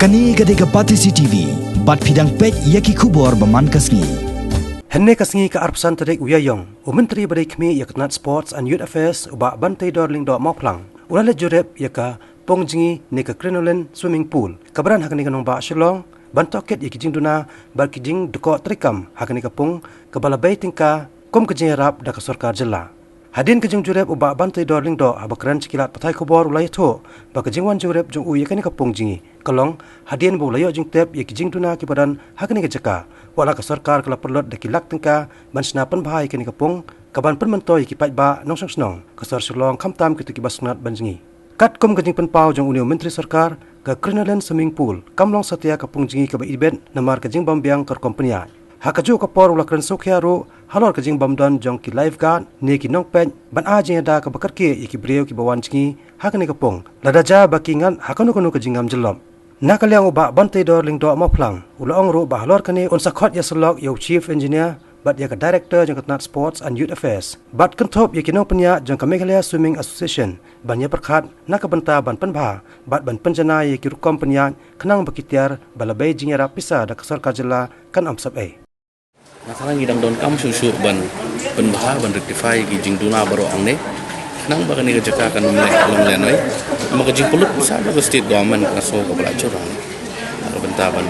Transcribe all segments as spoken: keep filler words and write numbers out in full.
Kane ka dei ka Batesi T V, bad phi dang peit ïa ki khubor ba man ka sngi. Hynne ka sngi ka arphew san tarik u Ïaïong, u Myntri ba dei khmih ïa ka tnat Sports and Youth Affairs, u Bah Banteidor Lyngdoh Mawphlang, u la leit jurip ïa ka pung jngi ne ka Crinoline Swimming Pool, kaba don ha kane ka nongbah Shillong, ban tohkit ïa ki jingduna bad ki jingdkoh treikam ha kane ka pung, kaba la bei tyngka kum ka jingïarap da ka sorkar jylla. Hadien ka jingjurip, u Bah Banteidor Lyngdoh, haba kren sha ki lad pathai khubor, u la ïathuh ba ka jingwan jurip jong u ïa kane ka pung jngi ka long hadien ba u la ïoh jingtip ïa ki jingduna kiba don ha kane ka jaka, wat la ka sorkar ka la pynlut da ki lak tyngka ban shna pynbha ïa kane ka pung, kaban pynmyntoi ïa ki paidbah nongshong shnong ka sor Shillong, khamtam kito kiba sngewtynnat ban jngi. Katkum ka jingpynpaw jong une u Myntri Sorkar, ka Crinoline Swimming Pool kam long satia ka pung jngi kaba ibit namar ka jingbym biang ka rukom pynïaid. Ha kajuh ka por u la kren sngewkhia ruh halor ka jingbym don jong ki lifeguard ne ki nongpeit ban ai jingïada kaba kyrkieh ïa ki briew kiba wan jngi ha kane ka pung, lada jia ba ki ngat ha kano kano ka jingngam jyllop. Na ka liang u Bah Banteidor Lyngdoh Mawphlang u la ong ruh ba halor kane un sa khot ïasyllok ïa u Chief Engineer bad ïa ka Director jong ka tnat Sports and Youth Affairs, bad kynthup ïa ki nongpynïaid jong ka Meghalaya Swimming Association ban ïapyrkhat na ka bynta ban pynbha bad ban pynjanai ïa ki rukom pynïaid, khnang ba ki tiar ba la bei jingïarap pisa da ka sorkar jylla kan ym sap ei. Nga tharai ngi dang donkam shuh shuh ban pynbha, ban rectify ki jingduna baroh hangne, khnang ba kane ka jaka kan ym leh, kan ym leh noh. Namar ka jingpynlut pisa jong ka state government, nga sngew kaba la jur hangne na ka bynta ban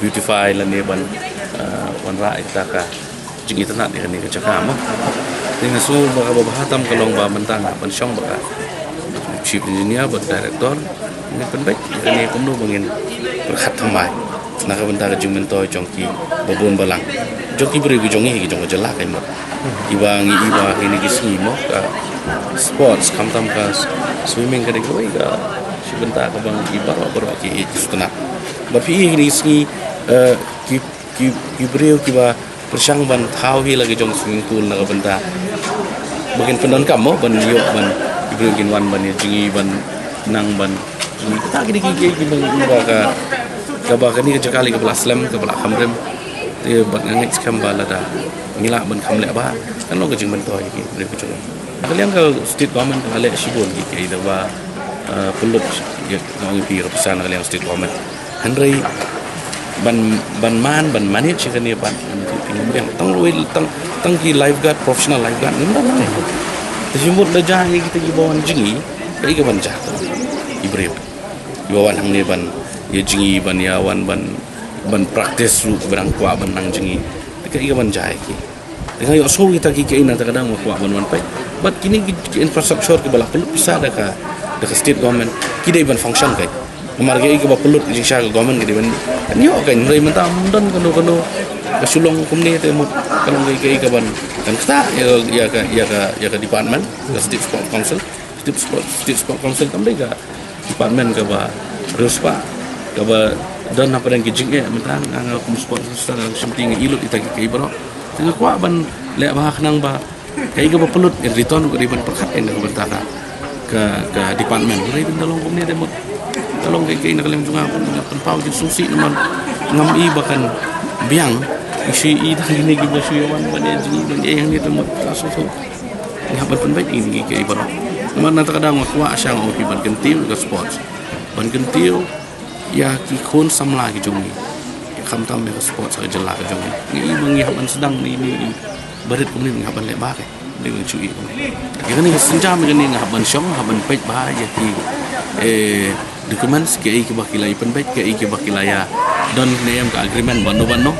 beautify lane ban, ah, wanrah ïa kata ka jingitynnad ïa kane ka jaka mo. Te nga sngew ba kaba bha tam ka long ba mynta nga ban shong bad ka Chief Engineer bad Director, ngin pynbeit ïa kane kumno ba ngin pyrkhat thymmai na ka bynta ka jingmyntoi jong kiba bun balang, jong ki briew ki jong ngi, ki jong ka jylla ka mut. Kiba ngi ïohi ba kine ki sngi mo, ka sports, khamtam ka swimming, ka dei kawei ka shi bynta kaba ngi baroh baroh ki ïeit ki sngewtynnat. Bad phi ïohi kine ki sngi, eh, ki, ki, ki briew kiba pyrshang ban thaw hi la ki jong swimming pool na ka bynta ba kin pyndonkam mo, ban ïoh ban ki briew kin wan ban ïa jngi, ban nang ban jngi. Kata ki dei ki, ki, ki, ba, ba ka, kaba kane ka jaka lei kaba la slem, kaba la kham rim. Te bad nga ngeit skhem ba lada ngi lah ban kham leh bha, kan long ka jingmyntoi ki briew ki jong ngi. Na ka liang ka state government ka la leh shibun ki, ki da ba, eh, pynlut ïa, nga ong ïa phi, ka pisa na ka liang state government. Hynrei ban, ban man, ban manage kane pat, ngan ong ïa phi, ngim biang. Tang ruh, tang, tang ki lifeguard, professional lifeguard, ngim don. Te shim mut da jia ïa kita kiba wan jngi, kaei kaban jia, tang ki briew kiba wan hangne ban ïa jngi, ban ïa wan, ban, ban practice ruh, ba dang kwah ban nang jngi. Te kaei kaban jia ïa ki. Te nga ïohsngew kita ki, ki, na kata ka daw nga kwah ban wan peit. Bad kine ki, ki infrastructure kiba la pynlut pisa da ka, da ka state government, ki dei ban function kai. Namar kaei kaba pynlut jingshisha ka government ka dei ban, kan ïoh kai, hynrei mynta ym don kano kano ka shu long kumne, te mut ka long kaei, kaei kaban, kan ktah ïa, ïa ka, ïa ka, ïa ka department, ka State Sports Council. State Sports, State Sports Council kam dei ka department kaba riewspah, kaba don hapdeng ki jingeh. Mynta nga, nga kum sports minister, nga shim ti nga ïohi lut ïa kita ki, ki baroh. Te nga kwah ban leh bha khnang ba kaei kaba pynlut, in return, ka dei ban pyrkhat ïa ka bynta ka, ka, ka department. Hynrei tang da long kumne, te mut ka long kaei, kaei na ka liang jong nga, nga pynpaw jingsngewsih namar ngam i ba kan biang. Ngi shu i tang kine kiba shu ïa wan ban ïa jngi, ban ïa hangne, te mut ka sngewsih. Ngi hap ban pynbeit ïa kine kiei kiei baroh. Namar na kata ka daw nga kwah sha nga ong ïa phi ban kyntiew ïa ka sports, ban kyntiew ïa ki khun samla ki jong ngi, ïa khamtam ïa ka sports ha ka jylla ka jong ngi. Ngi i ba ngi hap ban sdang ne ine i barit kumne, ngi hap ban leh bha kai. Dei ban shu i kumne. Ïa kane ka sienjam, ïa kane nga hap ban shong, hap ban peit bha ïa ki, eh, documents, kiei kiba ki la ïa pynbeit, kiei kiba ki la ïa don ne em ka agreement bad no bad no.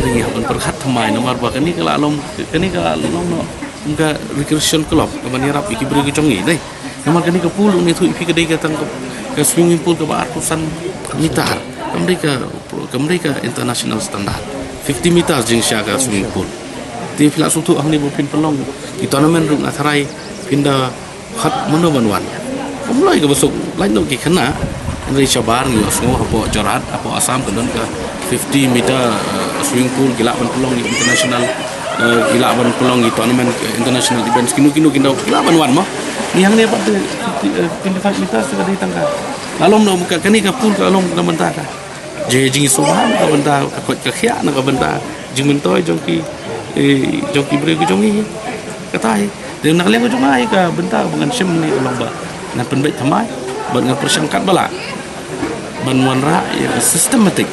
Ngi hap ban pyrkhat thymmai namar ba kane ka la long, kane ka la long noh kum ka recreation club kaban ïarap ïa ki briew ki jong ngi, dei. Namar kane ka pool, une, ïathuh ïa phi, ka dei ka tang ka, ka swimming pool kaba arphew san meter. Kam dei ka, kam dei ka international standard. Fifty meters jingshisha ka swimming pool. Te phi lah sngewthuh hangne ba phin pynlong ki tournament ruh, nga tharai phin da khot mano ban wan. Kumno ïa kaba suk, lait noh ki khynnah. Hynrei shabar ngi ïohsngew hapoh Jorhat, hapoh Assam ka don ka fifty meter, eh, swimming pool, ki lah ban pynlong ïa international, eh, ki lah ban pynlong ïa tournament, eh, international events, kino kino ki dei, ki lah ban wan mo. Ngi hangne pat te fifty, eh, twenty-five meters te ka dei tang ka. La long noh ka, kane ka pool ka long na ka bynta ka jingïaseng bha, na ka bynta ka koit ka khiah, na ka bynta jingmyntoi jong ki, eh, jong ki briew ki jong ngi. Kata hi. Te na ka liang ka jong nga, ïa ka bynta ba ngan shim ne ka long ba ngan pynbeit thymmai bad ngan pyrshang katba lah. ban wanrah ïa ka systematic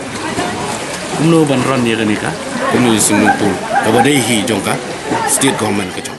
kumno ban run ïa kane ka community swimming pool kaba dei hi jong ka state government ka jong